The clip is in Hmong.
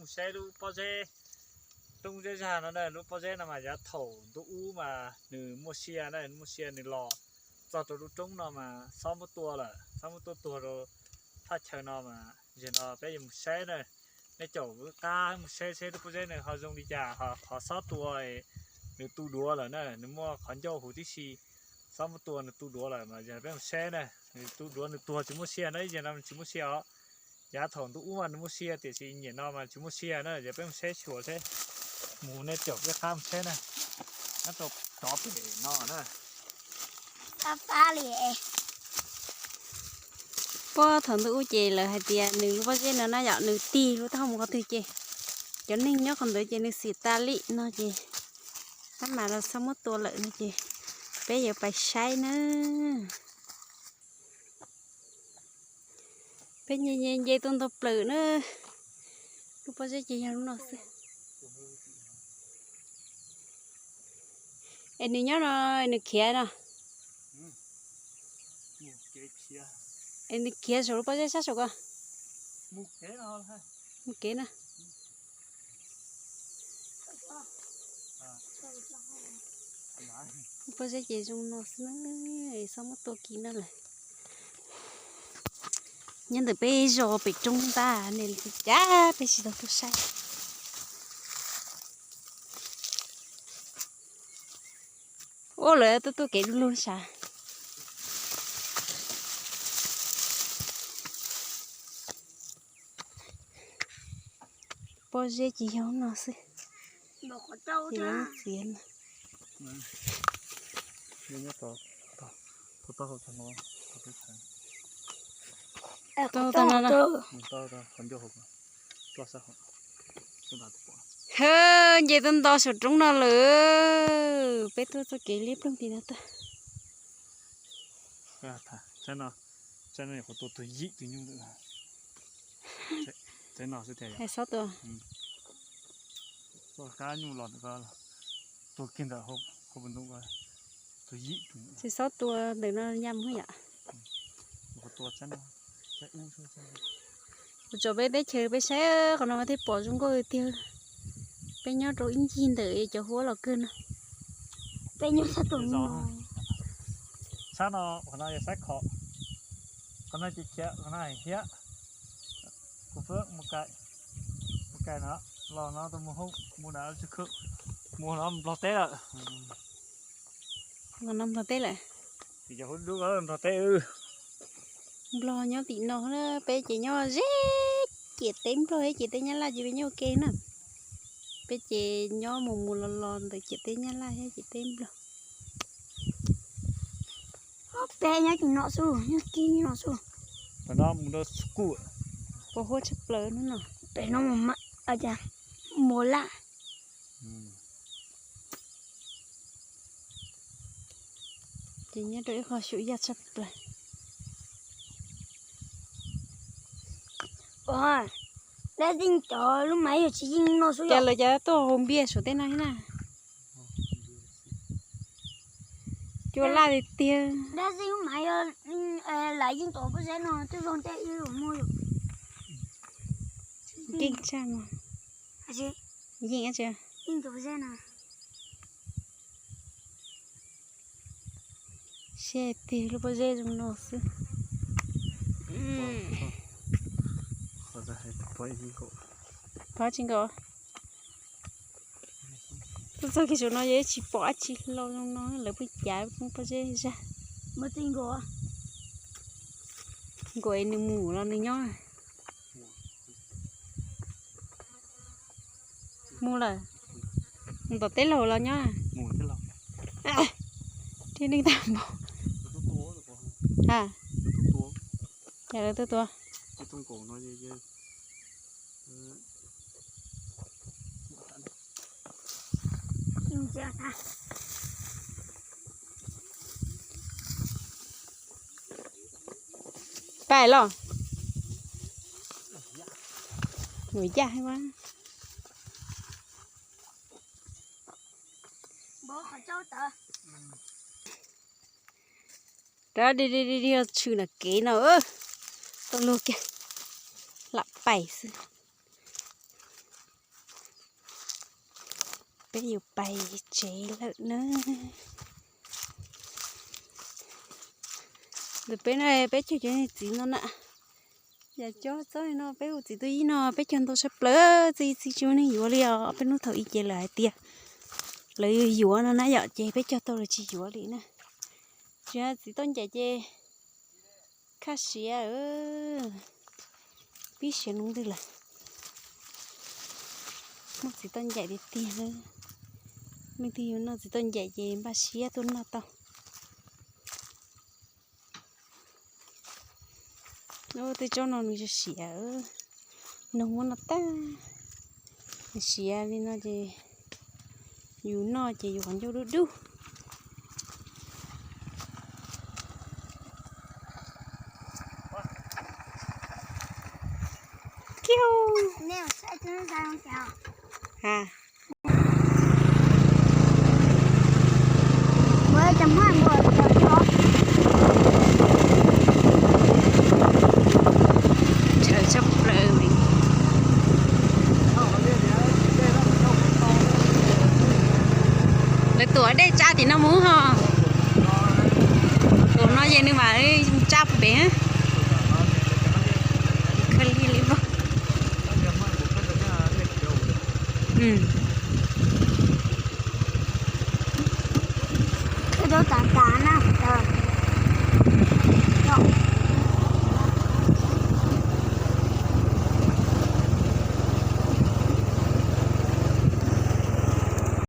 Saib lub pob zeb roob zeb zag no na, lub pob zeb no mas yav thaum ntuj ub mas nws muaj sia na, muaj sia nws los txog rau lub roob no mas xob muab tua lawm, xob muab tua tuag rau thaj chaw no mas. Zaum no peb yuav mus saib na, nej caum wb qab mus saib seb lub pob zeb nws ho zoo li cas, ho qhov xob tua nws tu duav lawm na, nws muaj qhov ncauj huv tib si, xob muab tua nws tu duav lawm mas. Zaum no peb mus saib na, nws tu duav nws tuag tsis muaj sia na, ib zaug no nws tsis muaj sia os. Yav thaum ntuj ub mas nws muaj sia tiam sis nyuam no mas tsis muaj sia na. Zaum peb mus saib xyuas seb, mus nej caum peb qab mus saib na, nyob rau tod pem no na. Puag thaum ntuj ub ces lawv hais tias nws lub pob zeb no na yom, nws tig lub taub hau mus qhov twg ces cov neeg nyob qhov ntawd ces nws xim tas li no ces tab mas los xob muab tua lawm no ces peb yuav pais saib na. Peb nce nce nce tuaj ntau plaws na, lub pob zeb ces yog lub no xwb. Es nws nyob no, nws khiav no. Es nws khiav saum lub pob zeb sab saum ko. Mus kev na. Lub pob zeb ces zoo no xwb na, xob muab tua kiag no lawm. Nyob ntawm peb zos pem roob ntag ne, cas peb tsis tau tuaj saib. Ua lawv tuaj tuaj kev du lug sav. Pob zeb ces yog no xwb. Ces lub txiav no. Tau tau no na. Hawb, nce tuaj nto saum roob no lawm. Peb tuaj txoj kev liab ploog tim no tuaj. Hais xob tua. Tuag kiag ntawm hauv paus ntoo, tuag yim. Tsis xob tua ntawm no ya mus yom. Kuv tsom peb teb chaws peb saib qhov no mas thiaj pom zoo nkauj tiag. Peb nyob rau ib ncig ntawm cov huab los kawg no. Peb nyob sab tom no. Sab no, qhov no yog sab khom. Qhov no ces khiav, qhov no hiab. Kuv pab mus kais, mus kais no, los no tus mus hauv, mus na, mus no Nplog teb lawm. Los no Nplog teb lawm. Tim cov hub dub Nplog teb. Nplog nyob tim no na, peb ces nyob ze ciam teb Nplog, ciam teb Nyab Laj ces peb nyob ua ke na. Peb ces nyob mus mus los los ntawm ciam teb Nyab Laj thiab ciam teb Nplog. Peb nyob tim no xwb, nyob kiag no xwb. Pos huab tshaj plaws no no. Pem no mus laj. Ces nyob rau ib qho xyuam yaj tshaj plaws. Dab Txeej cov lub maiv yog tsis yeej no xwb. Cas lawv cas tuaj haus npias saum tej no thiab na. Cua laj tiag tiag. Dab Txeej lub maiv yog lam yeej cov pob zeb no twb zoo tej ib lub muag yom. Yeej tshaj no. Yeej tsis yeej cov pob zeb no. Siab tiag, lub pob zeb zoo no xwb. Pov tsis nkaus. Tuaj txog kiag saum no yog tsis pom dab tsi hlo zoo no, lawv pheej cav pob zeb zag. Nkaus es nws mus los nws nyob. Mus lawm. Mus tom teb laug los nyob. Tib neeg tag npaum. Ha, cas lawv tuaj tua? Pais los. Nws yaj heev ua. Rov dig dig dig tshwm nram kev no, tau luag kiag, lam pais xwb. Peb yuav pais tsev lawm na. Ntawm peb no peb cog cov niag txiv no na. Yam cov txob no peb hu txiv tuaj ib no peb cog ntau tshaj plaws, txi txi tsis muaj neeg yuav li os. Peb hnub thaum ub ces lawv hais tias lawv yuav yuav no na yom, ces peb cog tau lawv tsis yuav li na. Tsis, txiv toj ncaim ces khaj siav, pib siav lub ntwg lawm. Muaj txiv toj ncaim tiag tiag na. Leej twg yuav noj txiv toj ncaim ces npaj siab tuaj noj tau. Tej tsob no nws siav siav, noog muab noj tag. Nws siav li no ces yus noj ces yus qhov ncauj dub dub. Lawv tuam dej tsa tim no mus ho. Tus no ces nws mam tsa pem. Tav tav na.